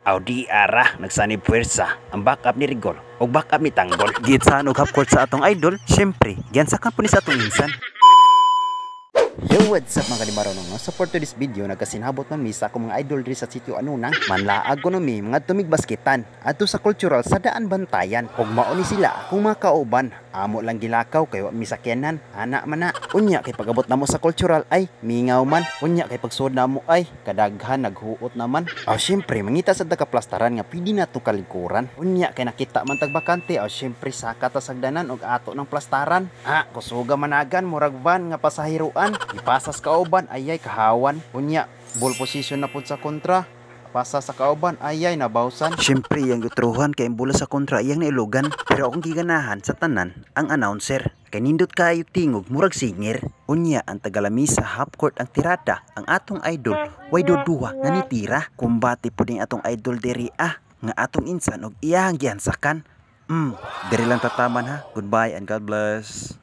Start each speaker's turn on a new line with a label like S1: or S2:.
S1: Aw di ara, nagsanib puwersa ang backup ni Rigol ug backup ni Tanggol. Gitsahan og half court sa atong idol, syempre, giansakan po ni sa atong insan. Yo, what's up, mga kalimarunong, no? So for today's video, nagkasinabot man mi sa akong mga idol diri sa sitio Anunang. Manlaag ko no mi, mga tumig basketan. Adto sa cultural sa Daan Bantayan. Ug mao ni sila akong mga kauban. Amo lang gilakaw kay wa mi sakyanan. Ana man na. Unya kay pagabot namo sa cultural ay mingaw man. Unya kay pagsuod namo ay kadaghan naghuot naman. Aw syempre, mangita sa kaplastaran nga pwede nato kalingkuran. Unya kay nakita man tag bakante, aw syempre saka ta sagdanan og ato ng plastaran. Ah, kusuga managan, murag van nga pasahiruan. Ipasas kauban, ayay kahawan. Unya, ball position na pud sa kontra. Pasa sa kauban, ayay nabawsan. Syempre, yang gutruhan kay bola sa kontra iyang nailugan. Pero akong giganahan sa tanan, ang announcer. Kay nindot kaayo tingog, murag singer. Unya, ang tagalamisa, half court ang tirada. Ang atong idol, way duduha nga nitira. Kumbate po ning atong idol diri ah, nga atong insan og iyahang gihansakan. Diri lang tataman ha. Goodbye and God bless.